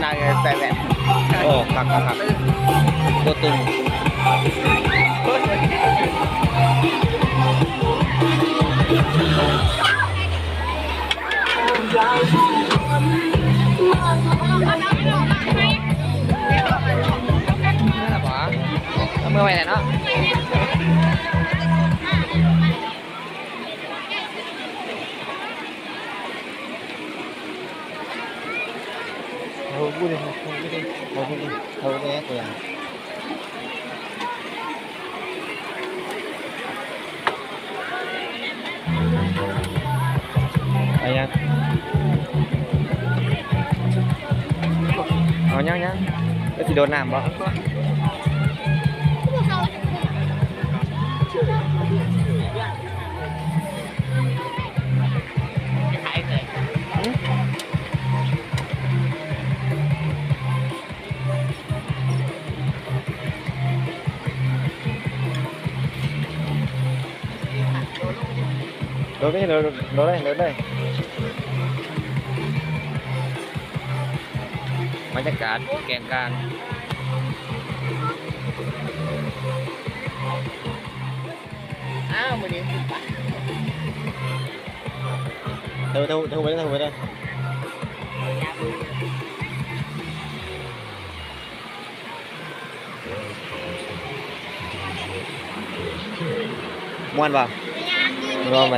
ນາງໃສ່ແວ່ນ. ໂອ້ ຄັກໆໆ ຕົວຕຶງ. ເອົາເມືອໄວ້ແລ້ວເນາະ. ເອົາບຸ້ນເອົາບຸ້ນເອົາບຸ້ນເອົາບຸ້ນ ເອົາຍັງ ເອົາຍັງຍັງ ແລ້ວຊິໂດດນ້ຳບໍ່? ໂດດໄປ ໂດດ ໂດດໄປ ໂດດໄປ. ບັນຍາກາດແກ້ງກາງ. ອ້າວ ມື້ນີ້ຄືປະ ເທີ ເທີ ເທີໄປເດີ ເທີໄປເດີ. ມ່ວນບໍ່? ລອງໄປ.